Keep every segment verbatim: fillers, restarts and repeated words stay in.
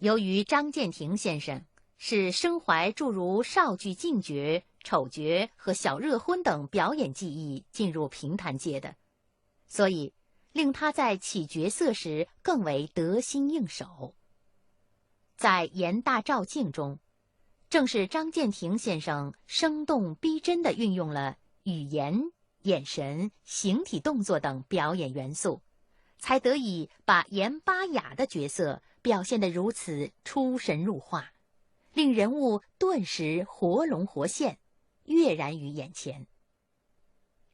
由于张建庭先生是身怀诸如少剧进角、丑角和小热婚等表演技艺进入评弹界的，所以令他在起角色时更为得心应手。在《严大照镜》中，正是张建庭先生生动逼真地运用了语言、眼神、形体动作等表演元素，才得以把严巴雅的角色表现得如此出神入化，令人物顿时活龙活现，跃然于眼前。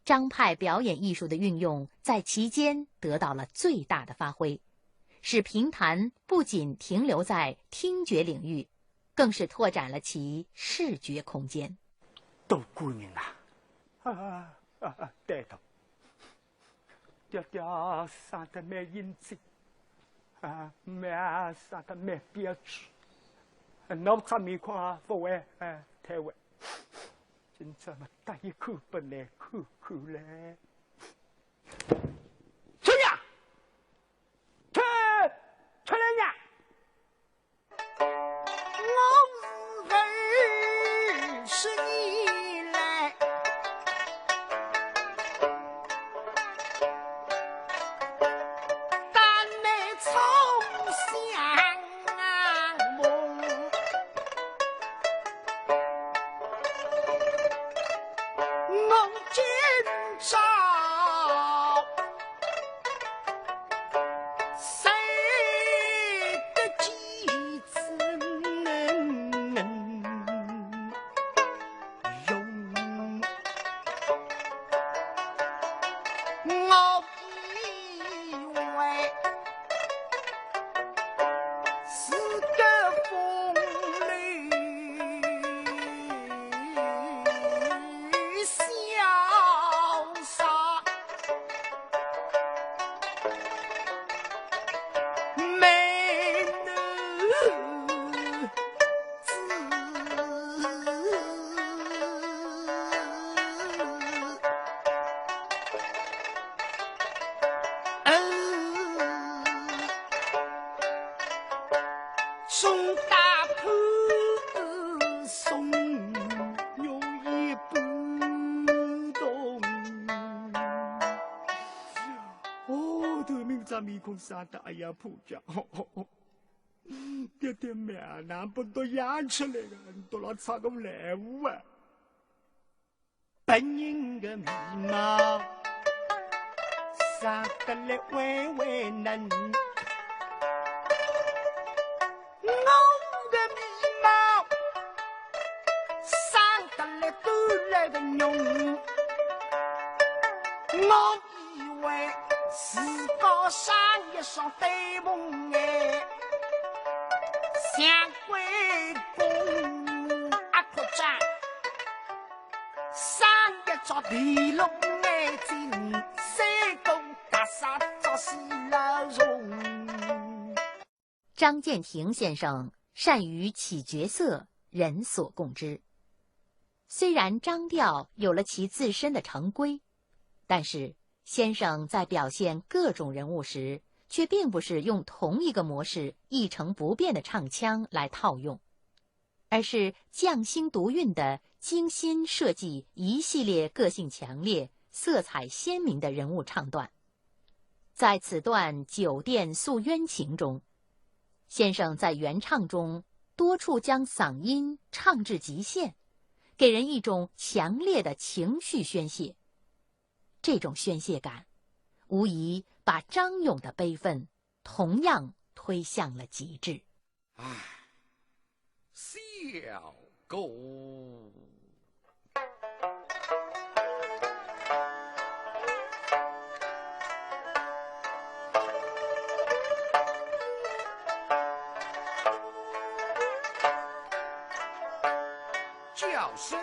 张派表演艺术的运用在其间得到了最大的发挥，使评弹不仅停留在听觉领域，更是拓展了其视觉空间。大官人啊，啊啊啊，对头，爹爹生得蛮英俊，啊，蛮生得蛮标致，侬只面孔啊，勿会，哎，太会。 今朝么搭伊看本来看看嘞。出呀，出，出来呀！我是二十年来，但没从想。 我今朝谁得几次能用？我以为 是个风流潇洒美男子。 送大破送有一半动。哦，头明只面孔生得哎呀，婆家，爹爹蛮难不都养出来的，你都老差个来无啊？ 别人的眉毛生得来弯弯嫩，我的眉毛生得来短来个浓。我以为自家生一双对凤眼，像关公阿克战。 生一只地龙眼睛，三个大煞着死老虫。张建庭先生善于起角色，人所共知。虽然张调有了其自身的成规，但是先生在表现各种人物时，却并不是用同一个模式一成不变的唱腔来套用。 而是匠心独运地精心设计一系列个性强烈、色彩鲜明的人物唱段。在此段《酒店诉冤情》中，先生在原唱中多处将嗓音唱至极限，给人一种强烈的情绪宣泄。这种宣泄感，无疑把张勇的悲愤同样推向了极致。 唉，小狗。叫声。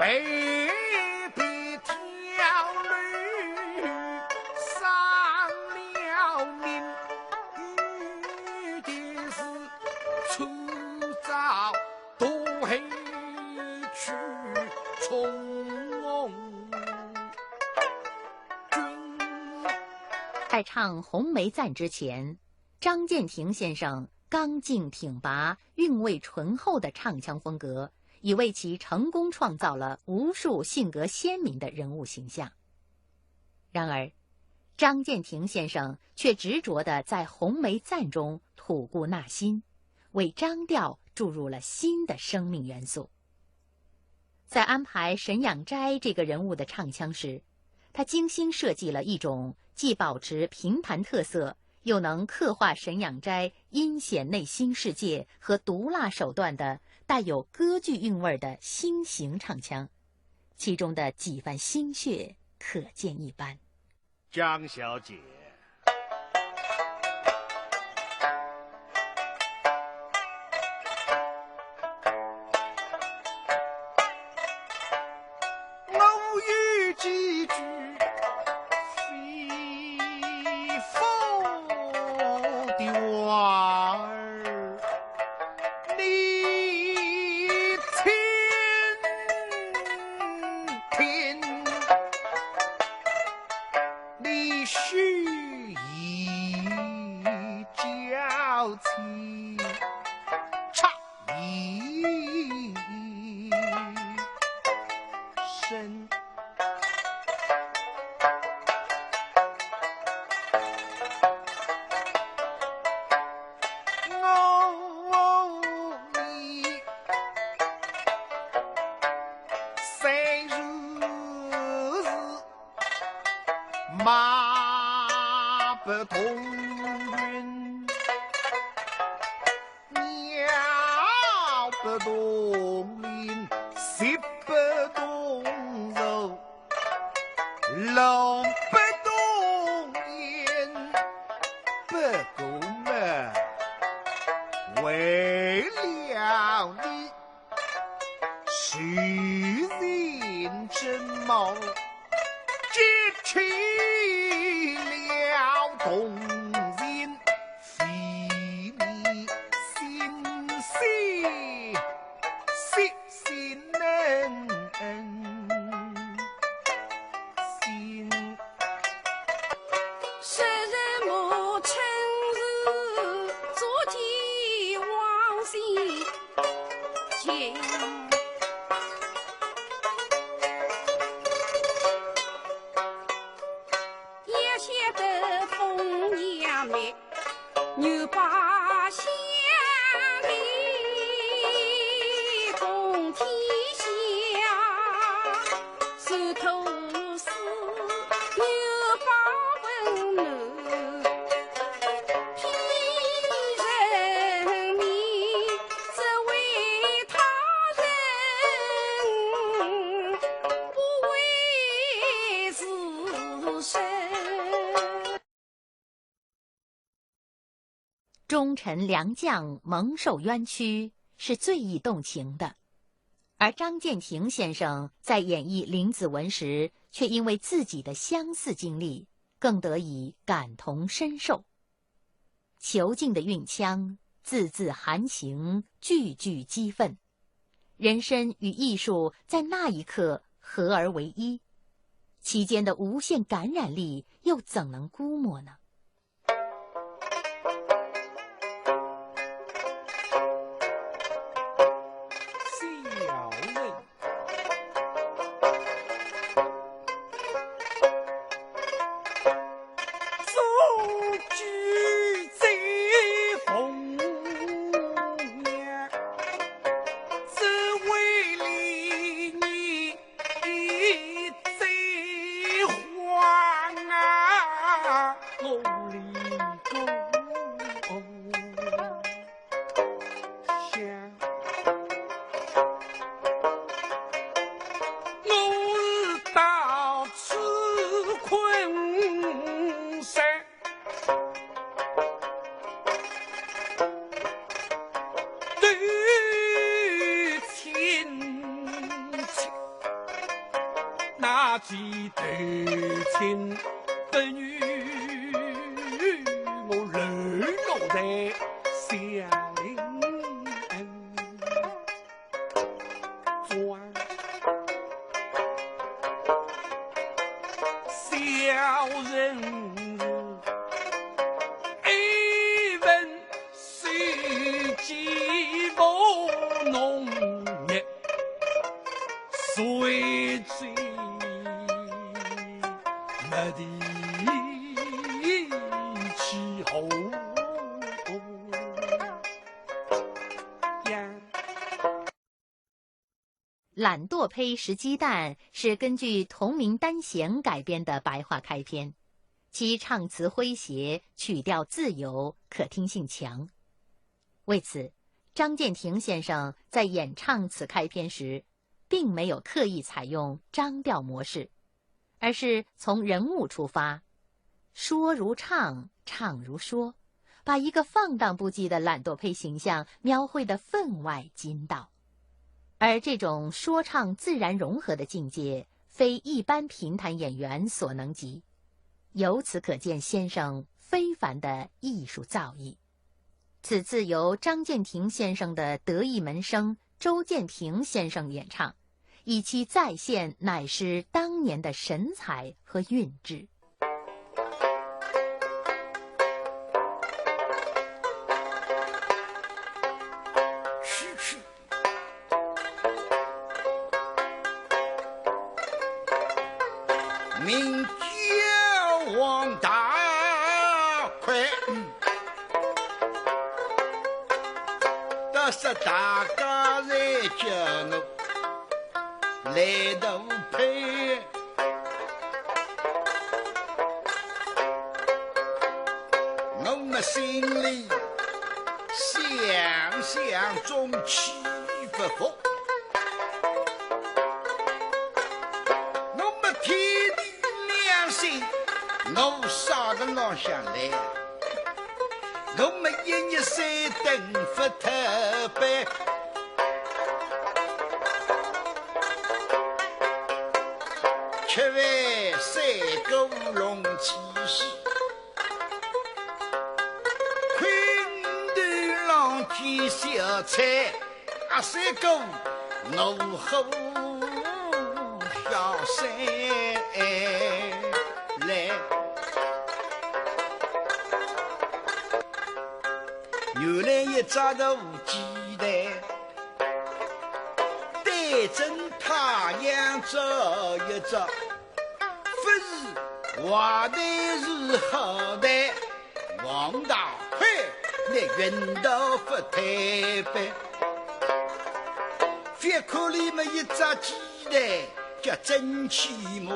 被逼跳楼，丧了命，有的是出招都黑去冲军。在唱《红梅赞》之前，张建庭先生刚劲挺拔、韵味醇厚的唱腔风格，已为其成功创造了无数性格鲜明的人物形象。然而，张建庭先生却执着地在《红梅赞》中吐故纳新，为张调注入了新的生命元素。在安排沈养斋这个人物的唱腔时，他精心设计了一种既保持评弹特色，又能刻画沈养斋阴险内心世界和毒辣手段的带有歌剧韵味儿的新型唱腔，其中的几番心血可见一斑。张小姐，我有几句非福的话儿，你请听。 你须以交情察一生。我你虽如是 马不同群，鸟不同林，食不同肉，路不同沿。不过嘛，为了你， 受尽折磨，激起了同情，非你心死，死心能心。世人莫称是足迹往昔。 情。也晓得风扬梅，牛把香里共天下，是头是牛把温暖。 忠臣良将蒙受冤屈是最易动情的，而张建庭先生在演绎林子文时，却因为自己的相似经历，更得以感同身受。 遒劲的韵腔，字字含情，句句激愤。人生与艺术在那一刻合而为一，其间的无限感染力又怎能估摸呢？头亲不与我流落在小林恩。庄，小人一文 手机不弄热，谁知没地气候呀。 懒惰胚拾鸡蛋是根据同名单弦改编的白话开篇，其唱词诙谐，曲调自由，可听性强。为此，张鉴庭先生在演唱此开篇时，并没有刻意采用张调模式，而是从人物出发，说如唱，唱如说，把一个放荡不羁的懒惰胚形象描绘得分外精到。而这种说唱自然融合的境界，非一般评弹演员所能及，由此可见先生非凡的艺术造诣。此次由张鉴庭先生的得意门生周鉴庭先生演唱，以期再现乃师当年的神采和韵致。区区名叫王大魁，但是大家侪叫我 来头胚，我么心里想想总气不服。我么天地良心，我啥个浪向来？ 我么一日三顿勿特别，吃饭三个龙起喜，困头浪见小菜。 阿三哥，我好下山来。原来一只大鸡蛋，对准太阳照一照，勿是坏蛋是好蛋。 王大魁，你运道勿推扳，覅看俚么一只鸡蛋叫真起码。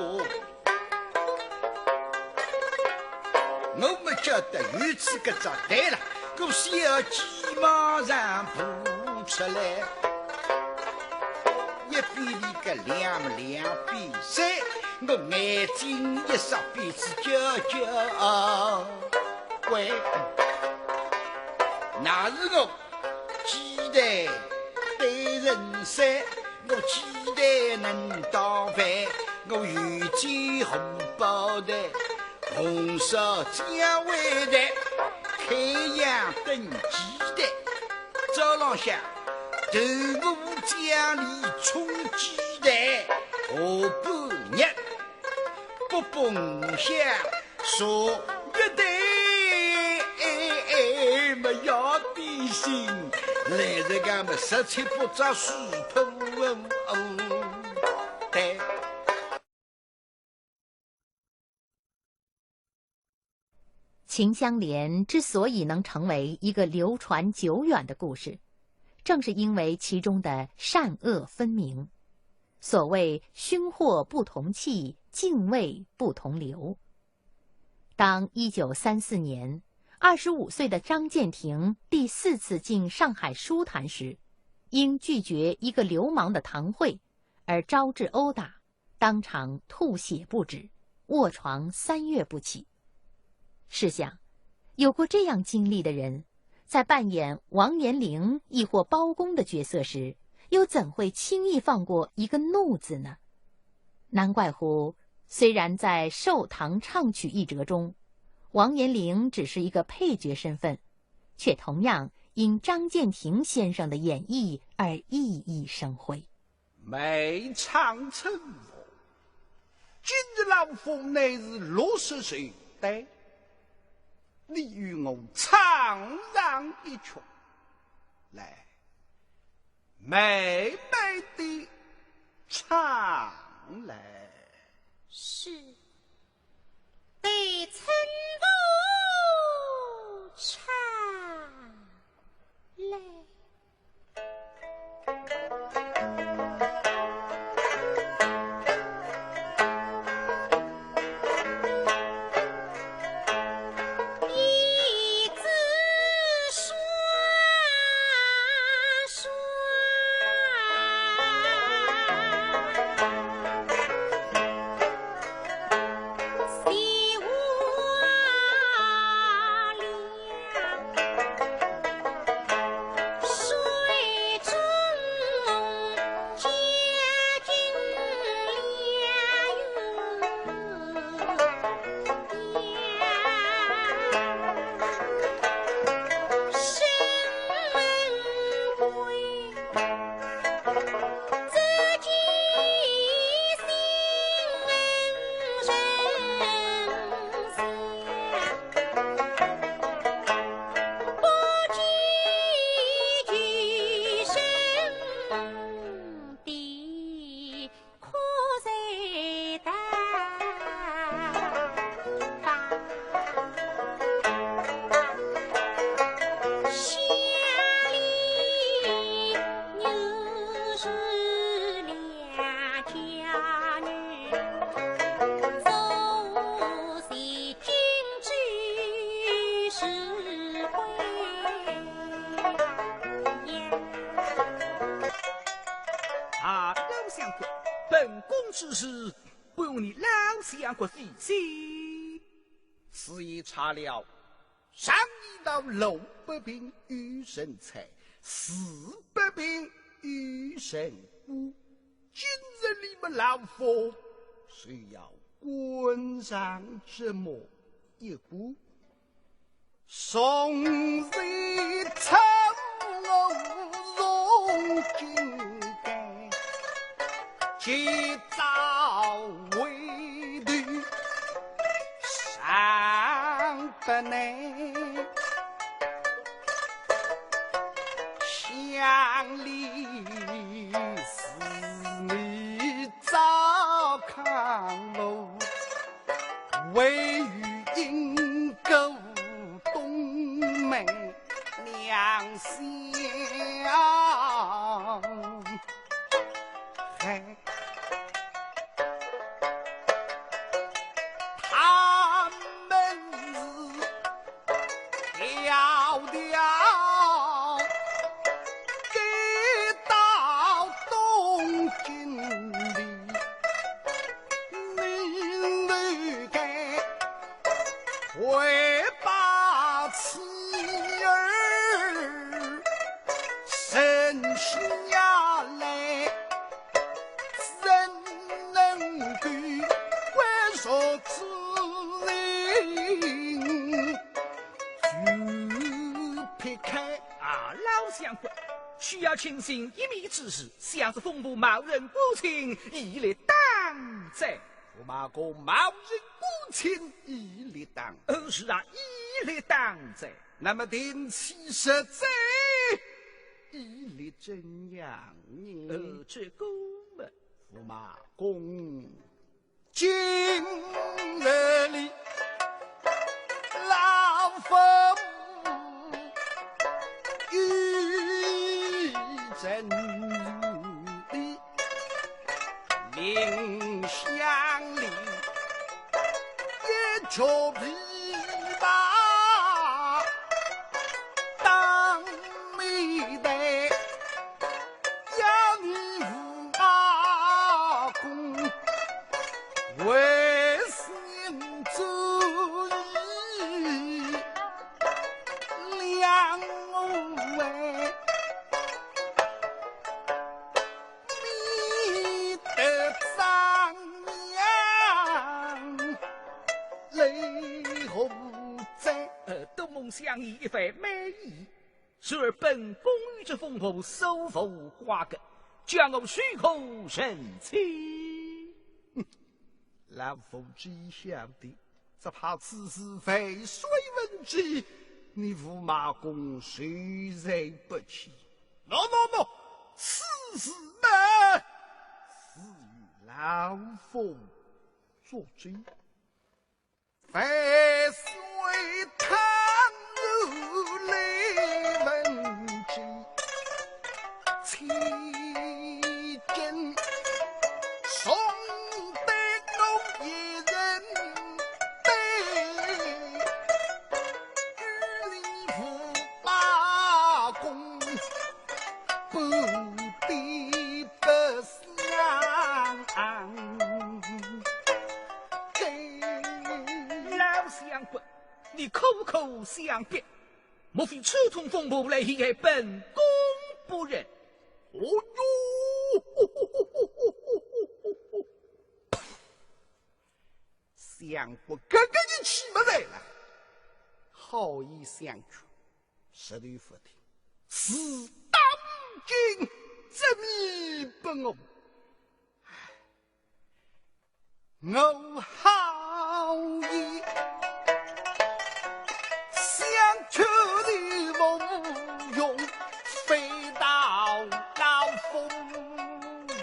我么晓得有仔搿只蛋了，搿小鸡马上孵出来。 一比二个两么两比三，我眼睛一眨鼻子叫叫喂，那是我鸡蛋对人山，我鸡蛋能当饭，我有煎荷包蛋，红烧酱味蛋，开洋炖鸡蛋。 早浪向豆腐酱里冲鸡蛋，下半日八宝五香茶一对，哎哎哎，么要比心，来日个么十七八只水盆哦，对。 《秦香莲》之所以能成为一个流传久远的故事，正是因为其中的善恶分明。所谓“凶祸不同气，泾渭不同流”。当一九三四年，二十五岁的张鉴庭第四次进上海书坛时，因拒绝一个流氓的堂会而招致殴打， 当场吐血不止，卧床三月不起。试想，有过这样经历的人，在扮演王延龄亦或包公的角色时，又怎会轻易放过一个“怒”字呢？难怪乎虽然在《寿堂唱曲》一折中，王延龄只是一个配角身份，却同样因张建庭先生的演绎而熠熠生辉。梅长春府，今日老夫乃是六十岁的，你与我唱上一曲，来，慢慢地唱来。是，对春府唱来。啊，老相公，本宫之事，不用你老相公费心。时已差了，上一道路不平有人拆，事不平有人补。今日你们老夫，谁要官场折磨一步？ 从前出我从金盖，今朝回头上不难。想你是你早看我，唯有因果 东门两相害。他们是迢迢赶到东京里，你能够 会把此儿生下来，怎能够关照此人就撇开？啊，老相公，需要卿心一面之时，想是风府某人不请，已来当哉。 驸马公，某人不请，已来当。呃，是啊，已来当哉。那么定期实在，已来怎样呢？呃，这个嘛，驸马公，今日里老夫 有人的，林香里，一曲琵琶当面弹，要你驸马公为 心注意两位，你的张娘你一番美意，然而本宫与这凤舞素无瓜葛，叫我如何成亲？哼，老夫只晓得，只怕此事万岁闻知，你驸马公受罪不起。喏，喏，喏，此事嘛，自有老夫做主。 万岁，倘若来问起，千金送得我一人对，与你驸马公 不比不相。老相国，你口口相逼，莫非串通风波来陷害本宫不成？哦哟！相国，搿个一气么来了，好言相劝， 实头勿听，自打五更执迷不悟。唉，我好言相劝你无用，非到老夫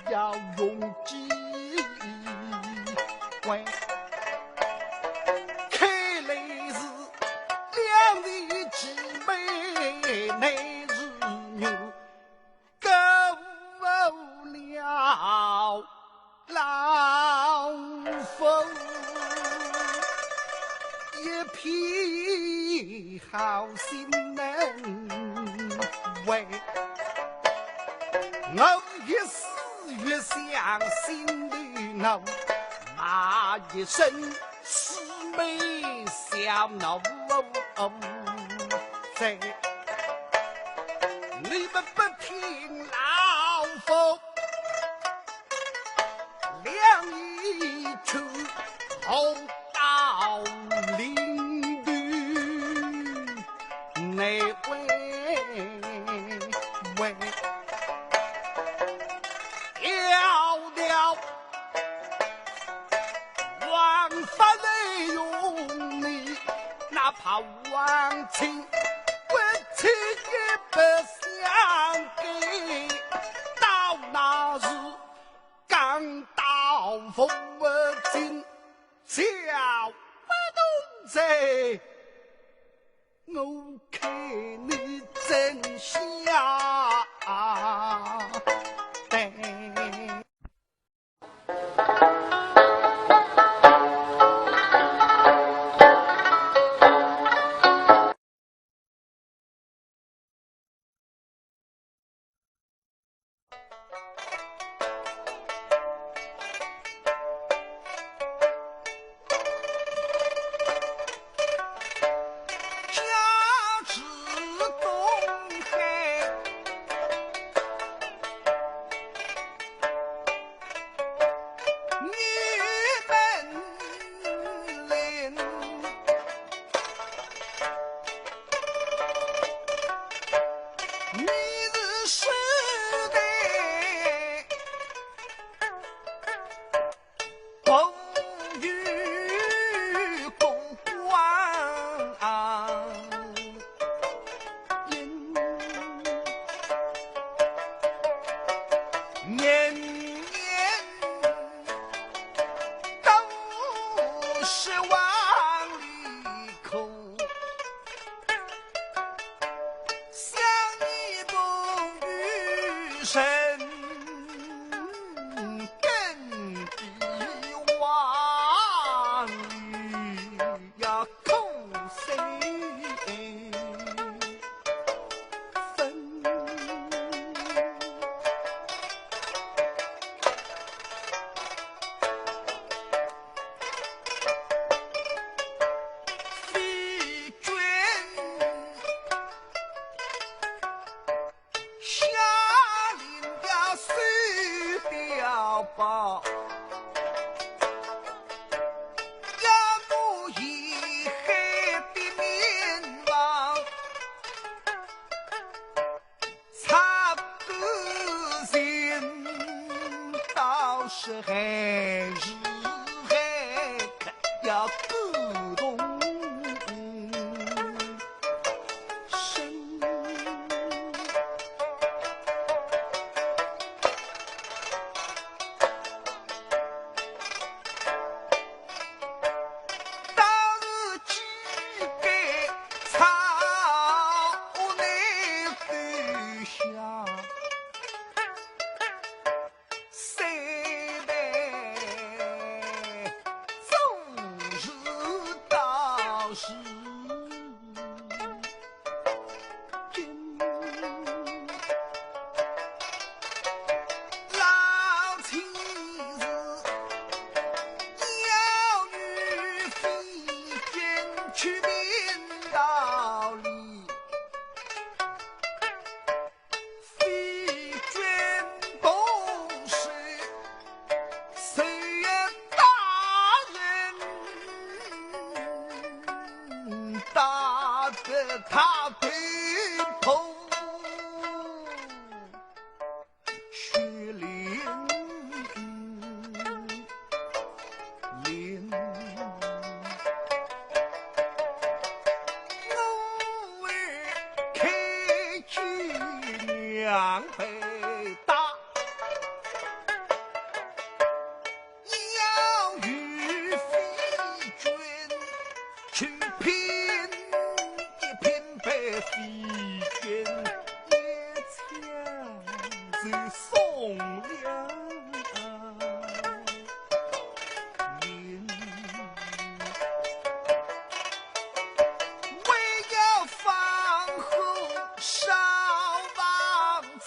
要用机关。看来是 两地姊妹乃是有够了老夫一片好心能为，我一时越想心头恼，骂一声 姊妹小奴才，你们不听老夫两一句，好到临头难为。要了 王法来用你，哪怕王亲不亲也不相给，到那时讲道无凭，叫不动罪，我看你怎晓得。年年都是往里哭，想你不与人更比往日呀。 苦心分。非君 下令要搜表报，要我以后的面貌是还是还要感动人。当时几个草屋里头向，谁的做事道是 老妻子要与非君去明道理，非君不是谁也大人，打得他头破。 血淋淋。我儿开口娘被打，要与非君 去拼一拼，被非君一枪就送了命。为要防火烧房子，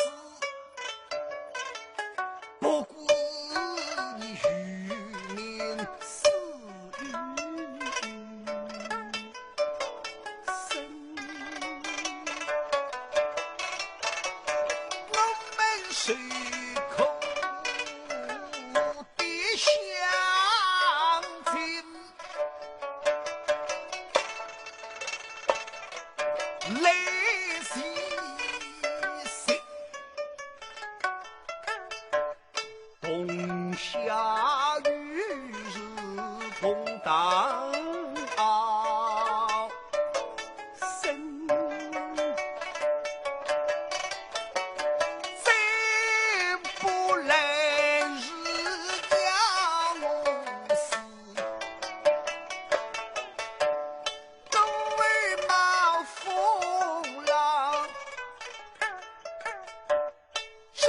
不顾你与民死于生，我们受苦的乡亲，来洗洗。 同下雨是同当生，再不来是要我死。各位冒风浪， 朝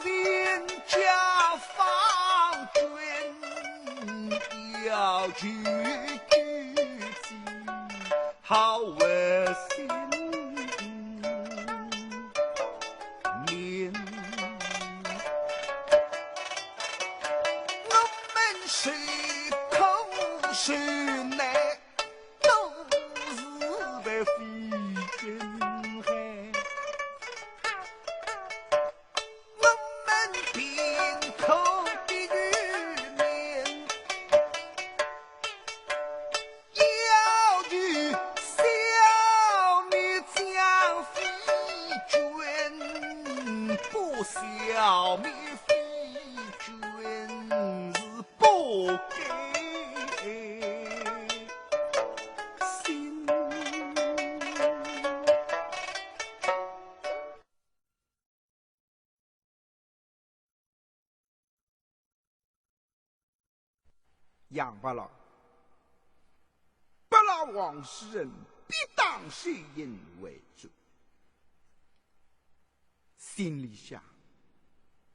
廷家法军要求救济，好为心民。我们受苦受难， 都是被非君害。我们贫苦的愚民，要求消灭将非君，不消灭非君是 不甘心。杨伯劳，拨勒王世仁逼打，收银为主，心里向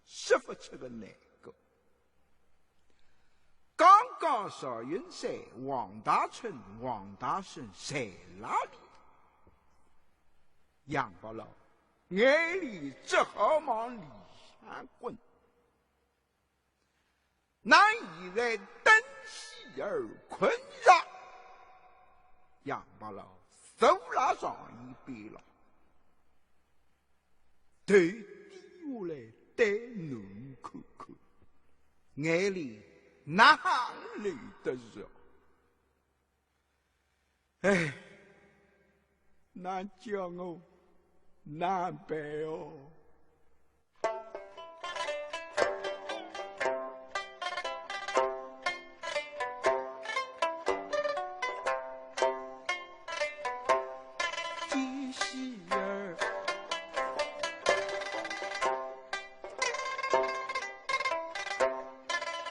说勿出个难过。 刚刚赵云山、王大春、王大生侪勒里，杨伯劳眼泪只好往里向滚。那现在等死而困着，杨伯劳坐勒床沿边浪。 头低下来对囡看看，眼泪哪哼流得着？哎，㑚叫我哪办哦？喜儿，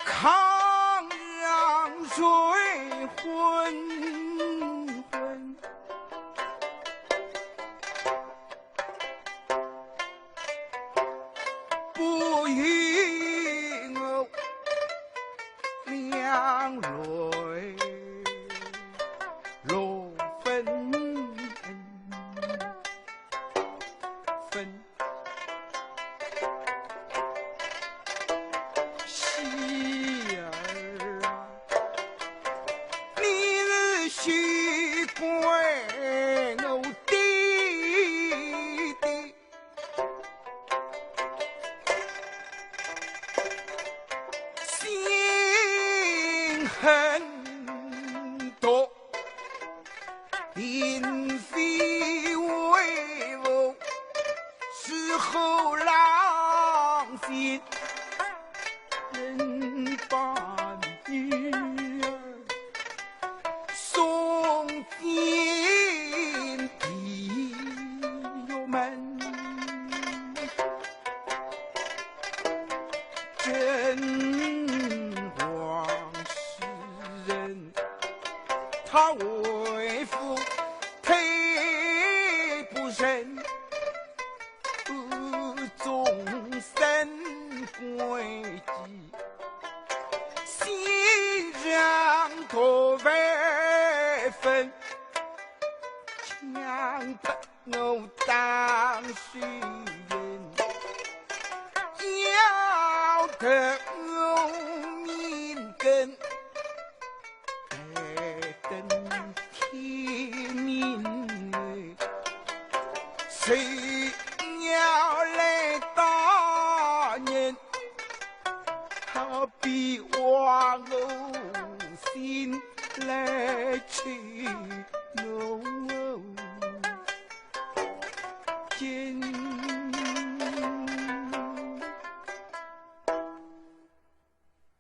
康阳水昏昏，不与我两泪落分。 分。喜儿啊，你是许配我爹爹，心狠毒。 并非为父，是后郎心，能把女儿送进地狱门。 真王世人，他为父忒不仁，不忠生规矩，心肠多万分，强迫 我当事人，要得我命根，待等天明，谁要来打人，好比王后心来取我。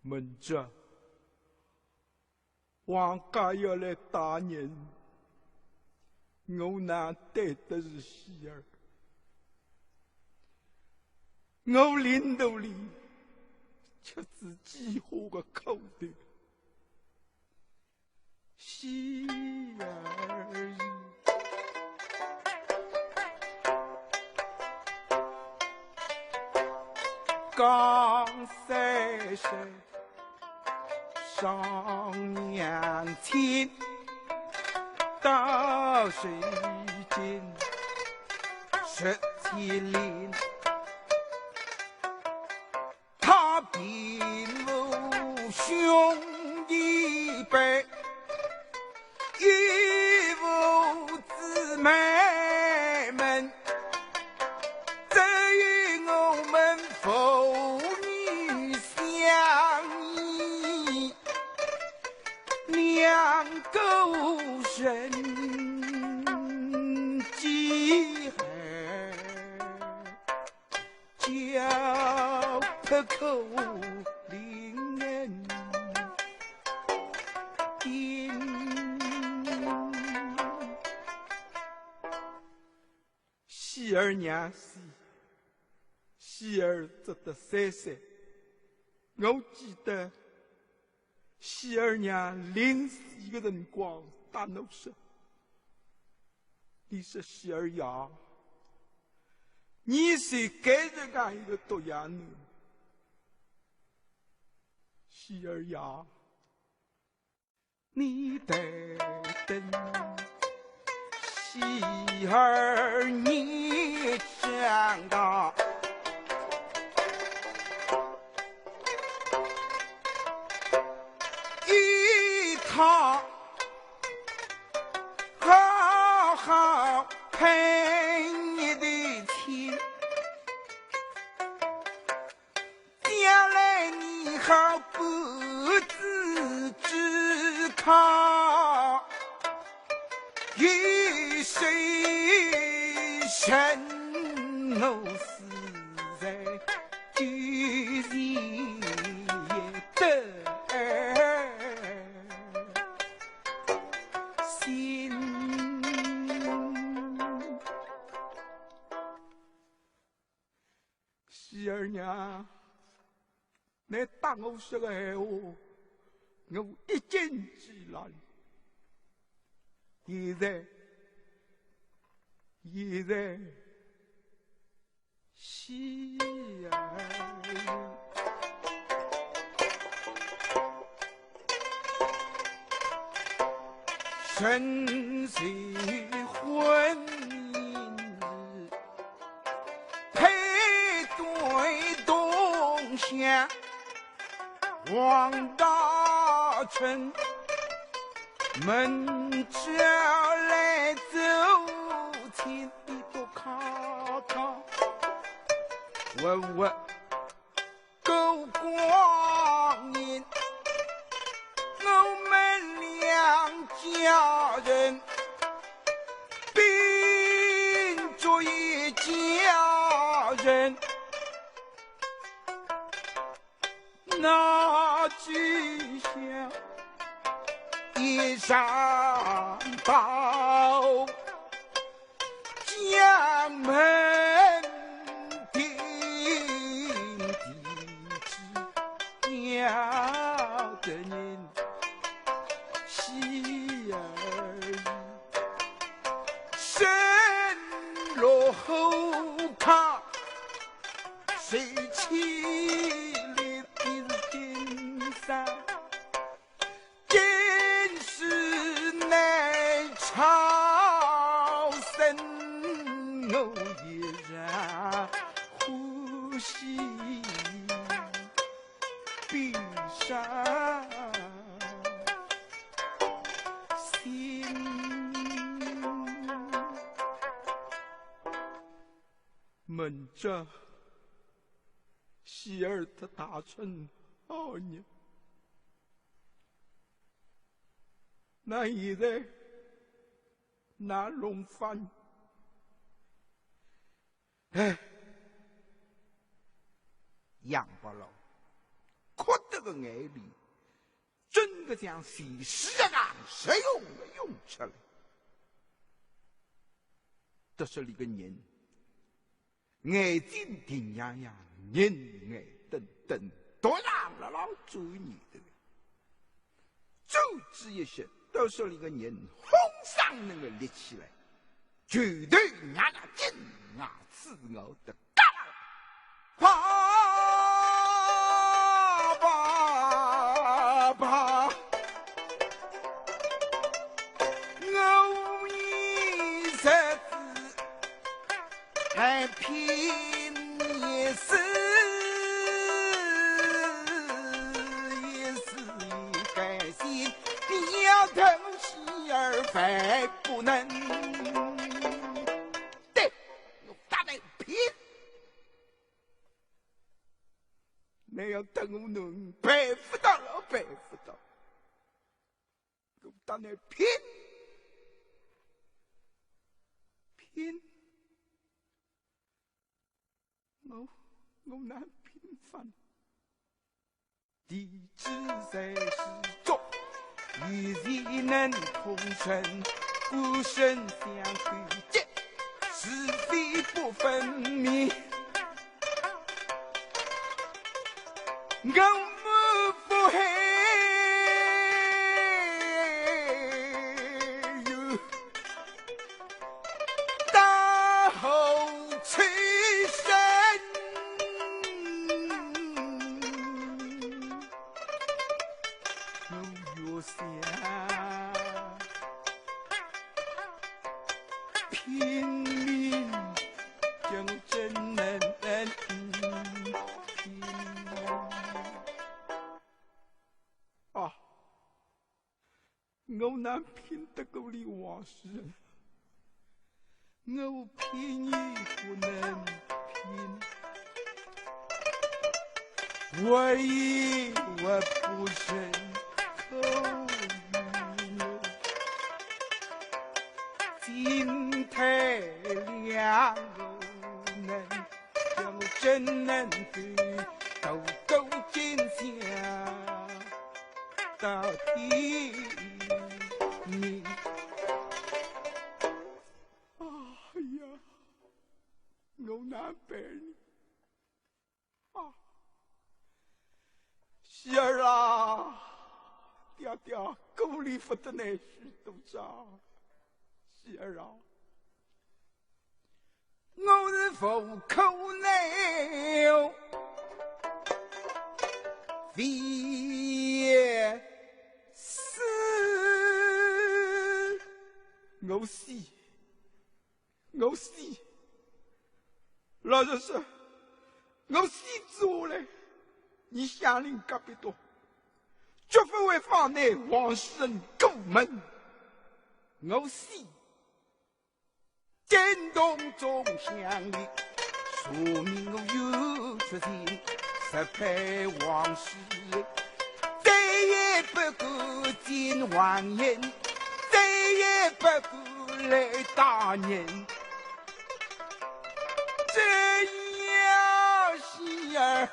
门主，王家要来打人，我哪对得住喜儿？我临肚里吃仔几化个苦头。 喜儿，江山上娘亲到如今十七年。 他并无兄弟辈，亦无姊妹们，只有我们父女相依两个人。既然 叫破口令人听。喜儿娘死，喜儿只得三岁。我记得喜儿娘临死个辰光搭我说，你说喜儿呀， 你是该着俺一个独养囡。喜儿呀，你得等喜儿你长大，与他 好好配一对亲，将来你好不知之靠，与谁生我死在 就是也得心。喜儿娘，倷搭我说个闲话，我一径记牢哩。现在，现在，喜儿。 身受婚姻配对东乡王大春，门前来走亲，你不看看，问问 过光阴，我们两家人并作一家人，那就像一山宝。 将门庭地基要得人，喜儿身落火炕，谁气力比金山。 今世难超生，我依然欢喜悲伤心。明朝，喜儿搭大春好日， 那现在哪弄法？哎，杨八郎哭得个眼泪，真个像泉水一样直涌直涌出来。都说俚个人 眼睛定洋洋，人眼瞪瞪，头浪辣浪转念头。走仔一歇，都说俚个人豁上能个立起来，拳头拿拿紧，牙齿咬得嘎啦。爸爸爸，我一日子 还拼一世，一世一甘心，要等喜儿还不能。对，我搭倷拼！倷要等我弄，办不到了，办不到。 我搭倷拼，拼，我，我哪拼法？地支在是中，与谁能同生，孤身相对决，是非不分明。 我们不还有大好出身，我越想拼命 将真能拼命啊！我哪拼得过俚王夫人？我拼也不能拼，我也我不曾可与我 金台两个人，叫我怎能够渡过今宵到天明？哎呀，我哪办呢？喜儿啊，爹爹顾里不得难许多账。喜儿啊，我是无可奈何，为死。我死，我死，老实说，我死之后嘞，你想林隔壁多，绝不会放你王世仁过门。我死， 惊动众乡邻，说明我有出钱，实配王世仁，再也不敢见王爷，再也不敢来打人。这样喜儿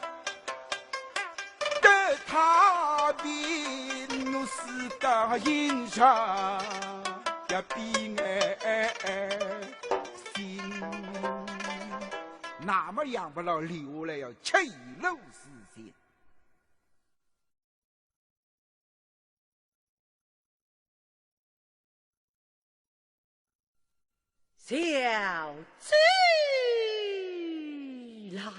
得他比我死得人上也比爱心，那么样不牢留下来要吃一路死刑。 小姐啦。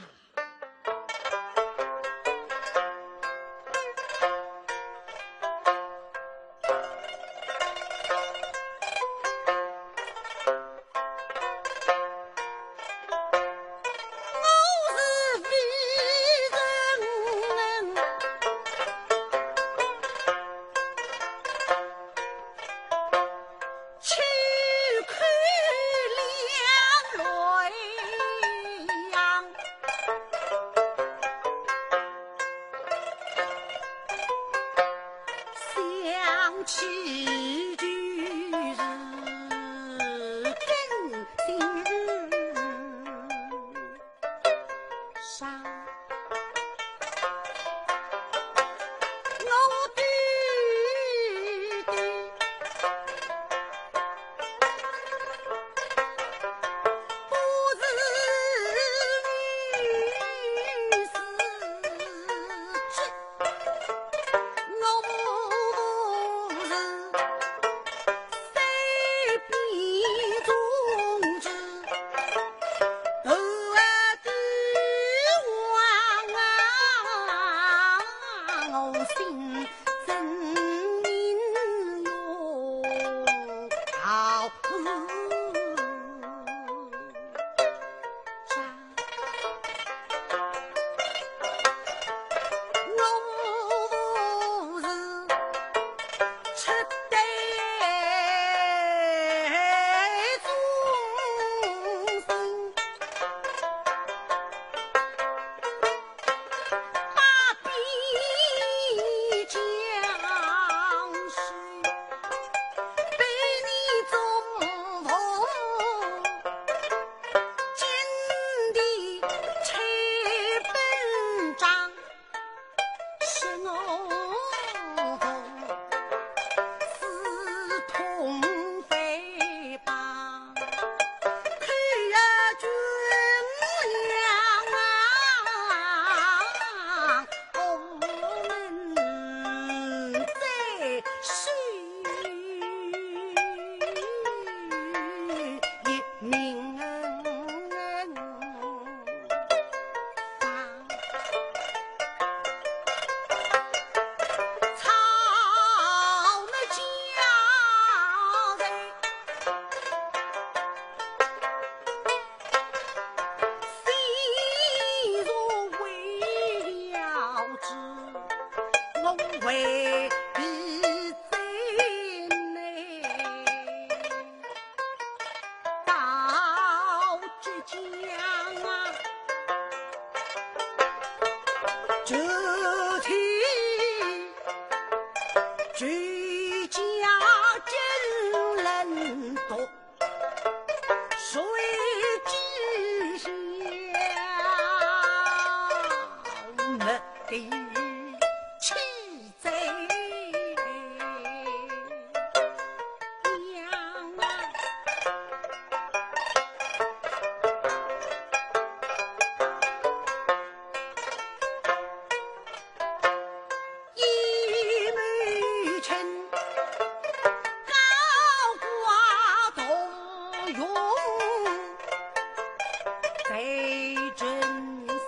真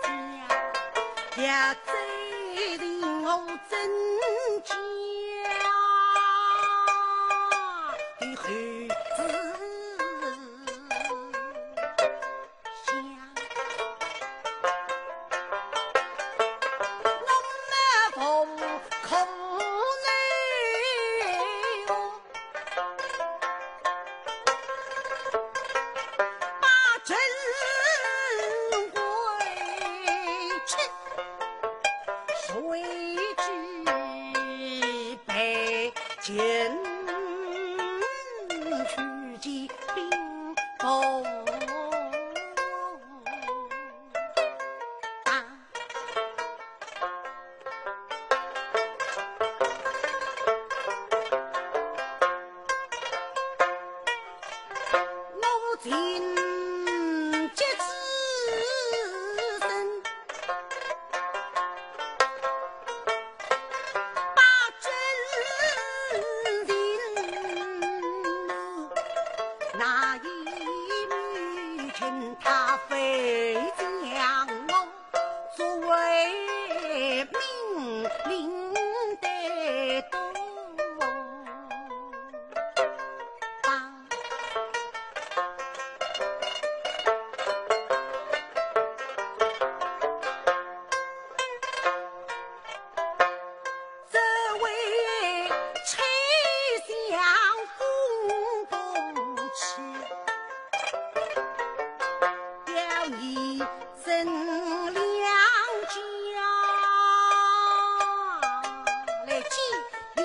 相，也最令我真假的后子想。我们不可能 把珍贵吃，谁知被奸取其兵不打。 我情急之深，把真情那一幕，劝他非将我 作为命令的东方。这位丞相公公起，要你 真两家来见娘。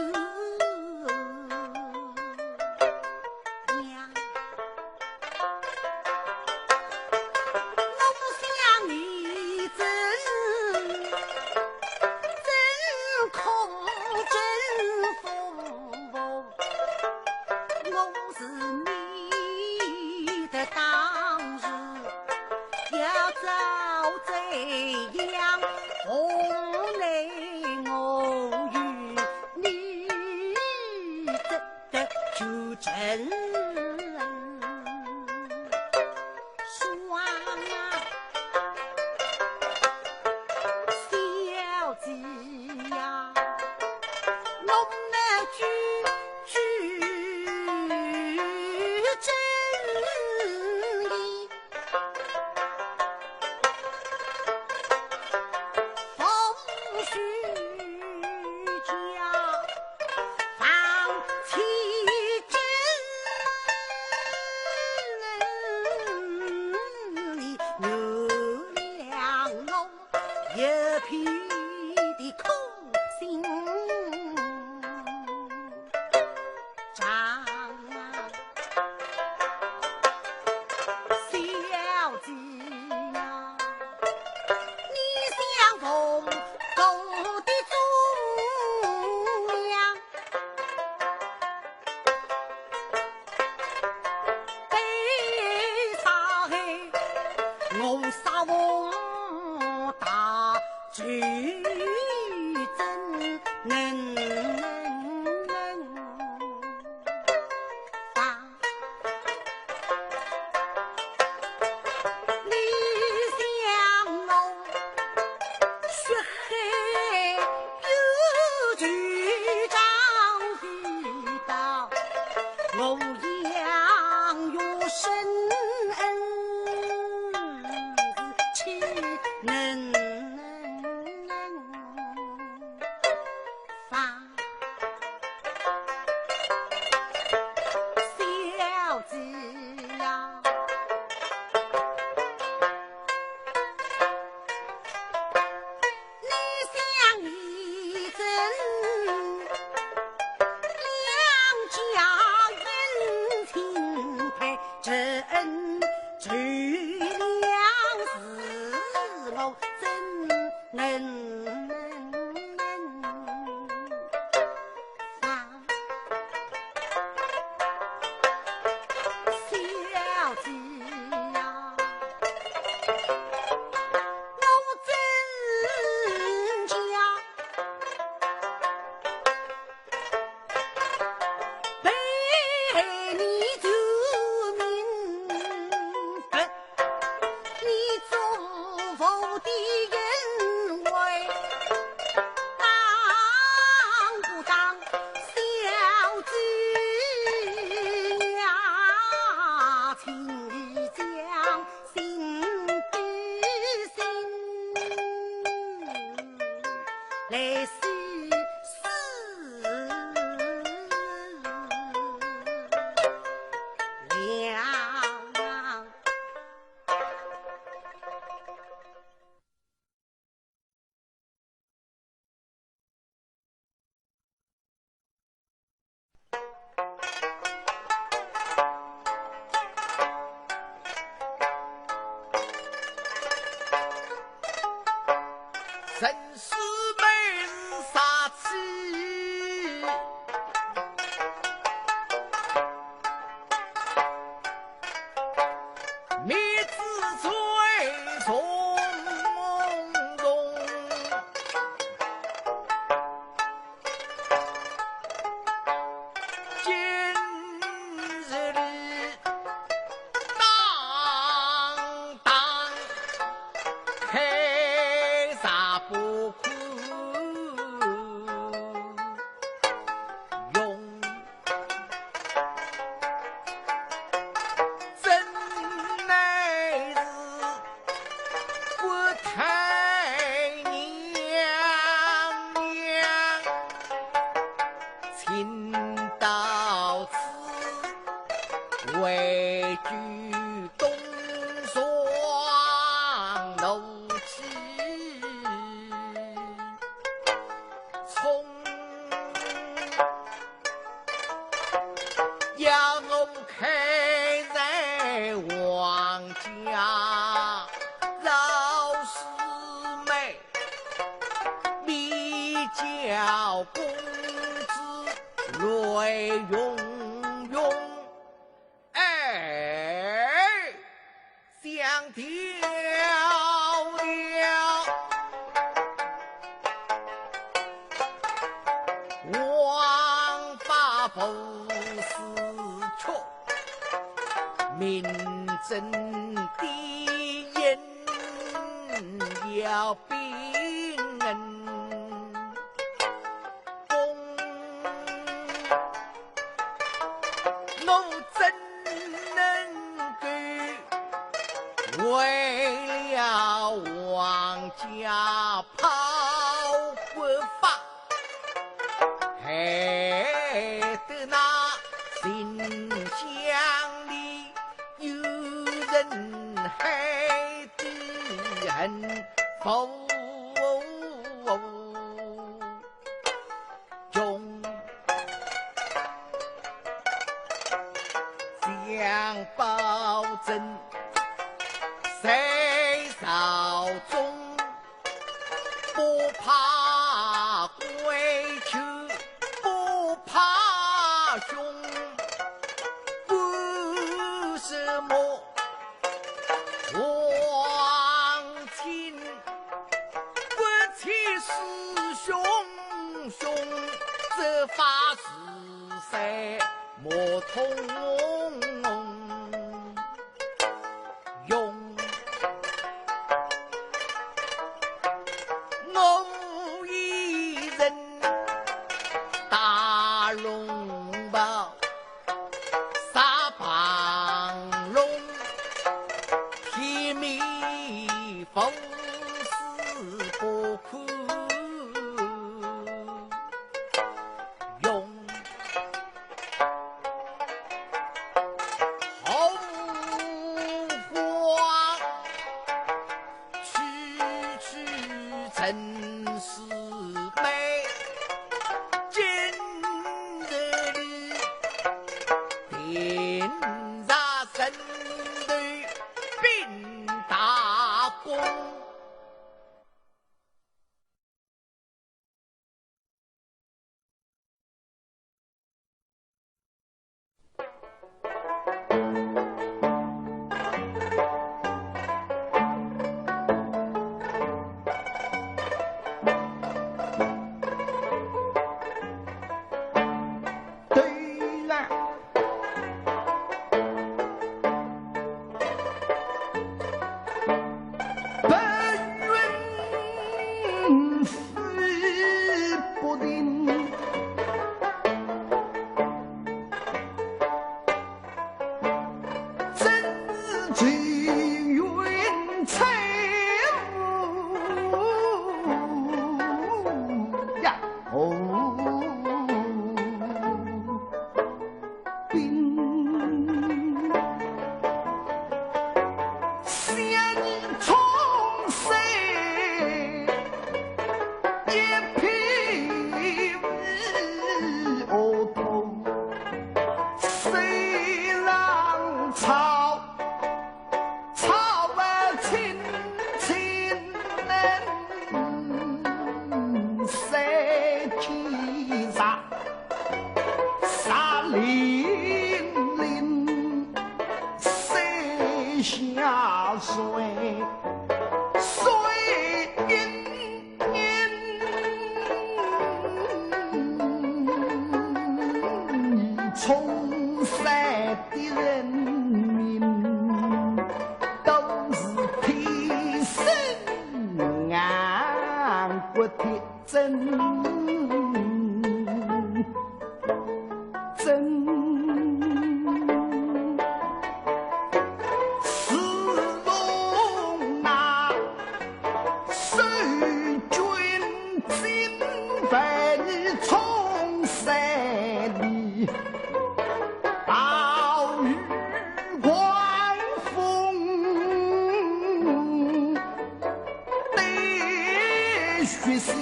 我想你怎，怎可真服？ 我是你的当时，要早这样，何奈我与你这个就成双啊，小姐呀。 我们句句真言，不许讲放欺真。原谅我 一片的苦心肠。小姐呀，你想奉公的忠良， 被杀害，我杀父大仇，怎能报？你想我 血海有仇，张飞到洛阳，有深恩，岂能的恩惠，当不当小姐呀？请你将心比心来试试了。人世门杀气。 灭子最从容。今日里当当开杀不可。 用，真乃是国太娘娘。请到此，回居东床楼去。 从要我开在王家赵四妹，比较公子来用用。 哎，想跳了，王法不是错，明正的人要平衡。 公，我怎能够为了王家报国法，害得那秦香莲有人害得很无穷。 将包拯在朝中，不怕规矩，不怕凶，为什么王亲 不欺师兄兄，这法实在莫通用。我一人打龙袍 撒旁龙，天面无事不可用。后花 区区陈世美，今日里定杀人头并大功。水，水云烟，你冲散的人民都是天生硬骨铁。 真，真，自从那守军金牌冲散的暴雨狂风， 对血腥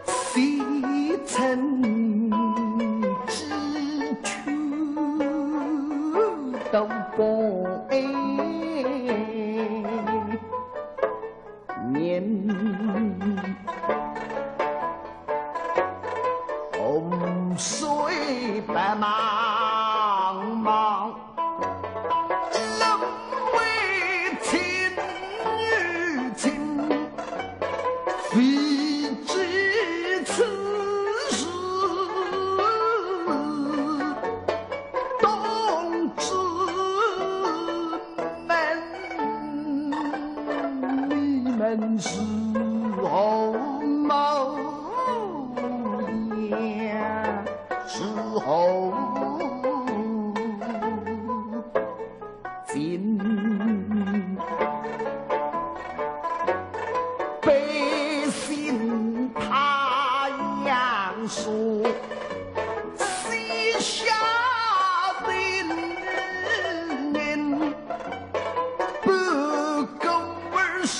洗尘，几曲都不爱念。 洪水白茫茫，人为情与情，非计此事。同志们， 你们是何模样？是何情？百姓太阳树，膝下的人 不顾儿身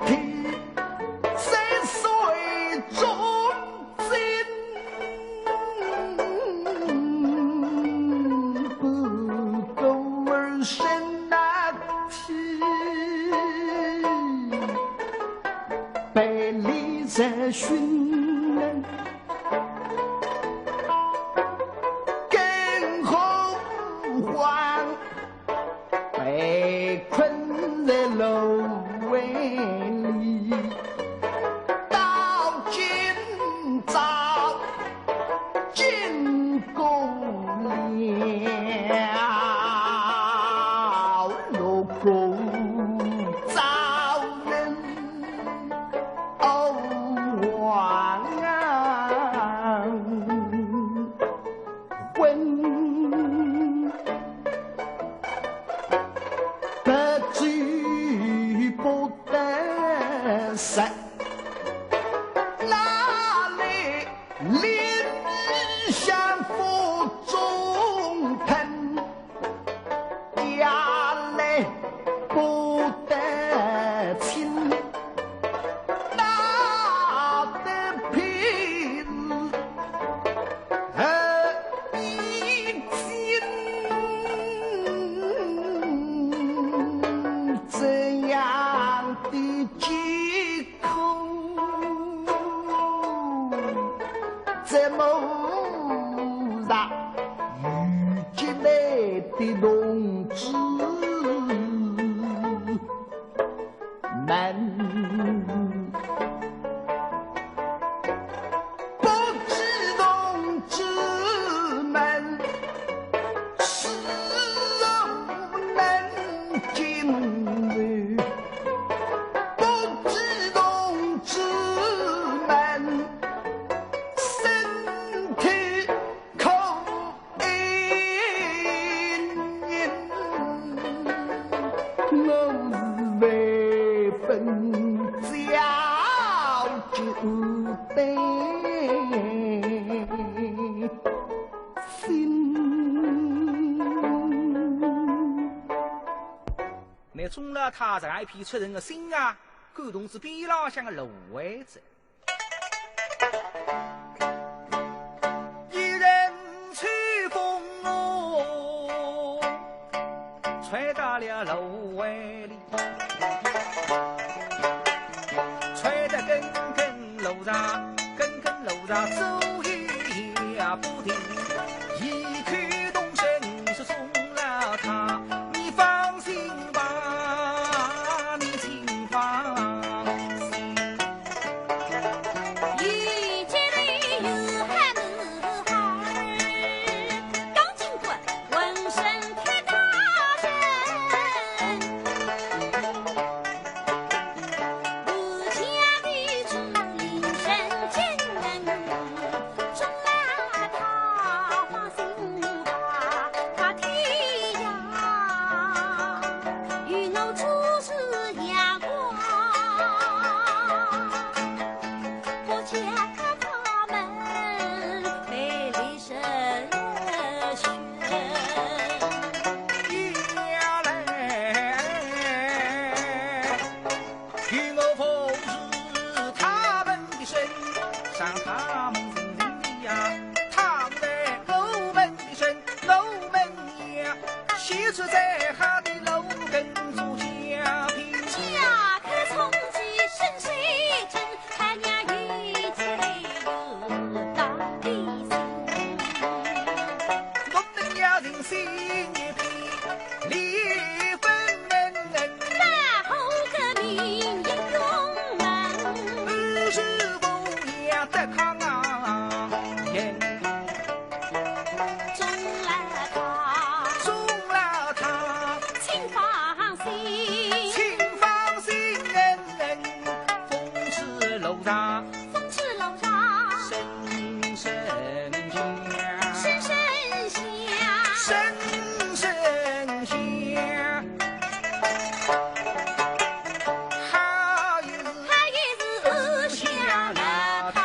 体在水中浸，不顾儿身体被你在寻人，更何况 被困在炉灰里，到今朝经过了，如何招人望啊？ 昏，不知不得失，哪里怜香腹中疼？ 夜来不得亲，打得平日已经这样的疾苦。 怎么让遇见来的同志们，不知同志们是何能今日，不知同志们 身体可爱人，我是万分焦急的心。那钟老太这一片出人的心啊，感动仔边浪向的芦苇子。 一阵秋风哦，吹到了芦苇里，吹得根根芦芽，根根芦芽左右摇不停。一口动身是钟老太，你放心吧。请放心，风吹路上，风吹路上，声声响，声声响，声声响。还有，还有是想了他。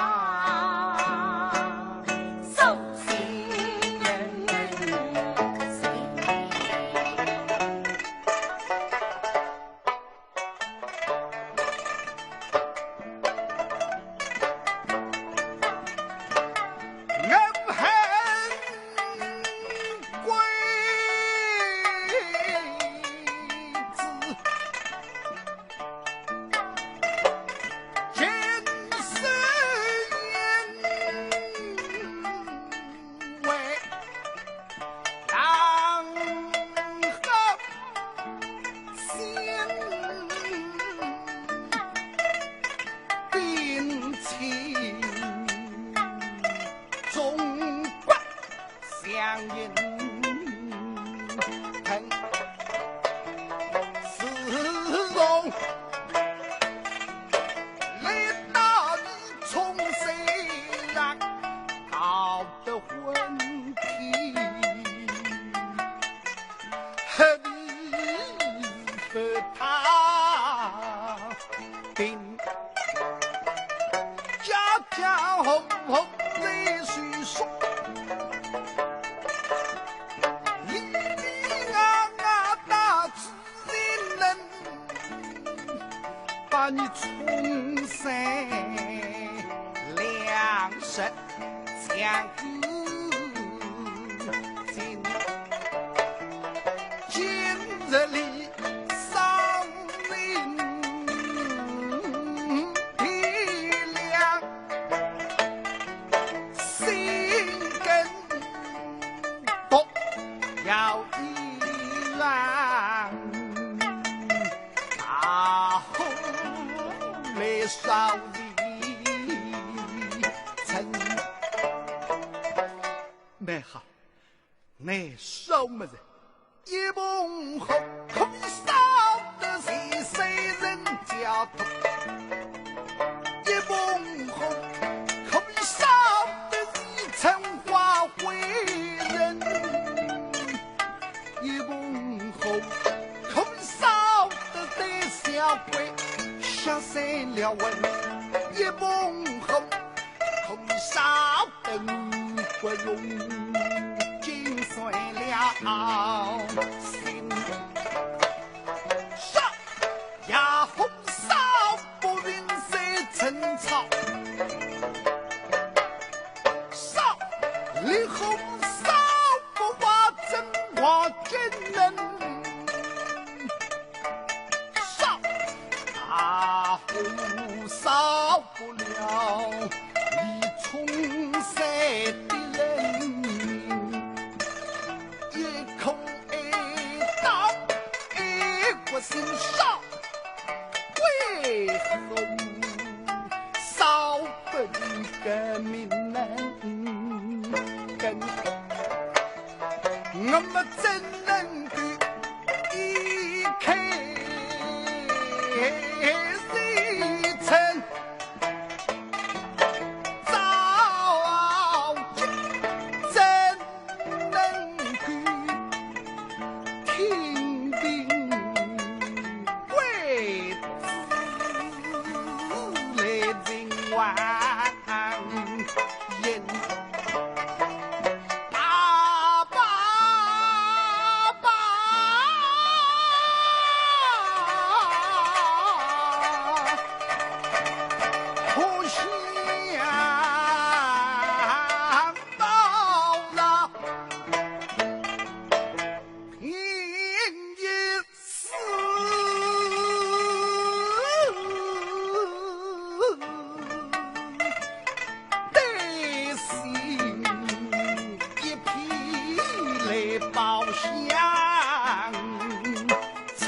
蛮好，难烧么子？一捧火可以烧得碎碎人家痛，一捧火可以烧得一城花灰人。 一捧火，可以烧得胆小鬼吓散了魂。一捧火，可以烧得五谷荣，尽碎了心。烧呀，火烧 不平三寸草，少离火烧不化真化真人，少大火烧不了离冲山的人，一口一刀一个心烧。 为何烧本个名门跟，我们怎能够一开一成？早知真 能够听凭为子来尽欢颜。爸爸，爸爸，不想 到了平日死，对心一片来报乡村。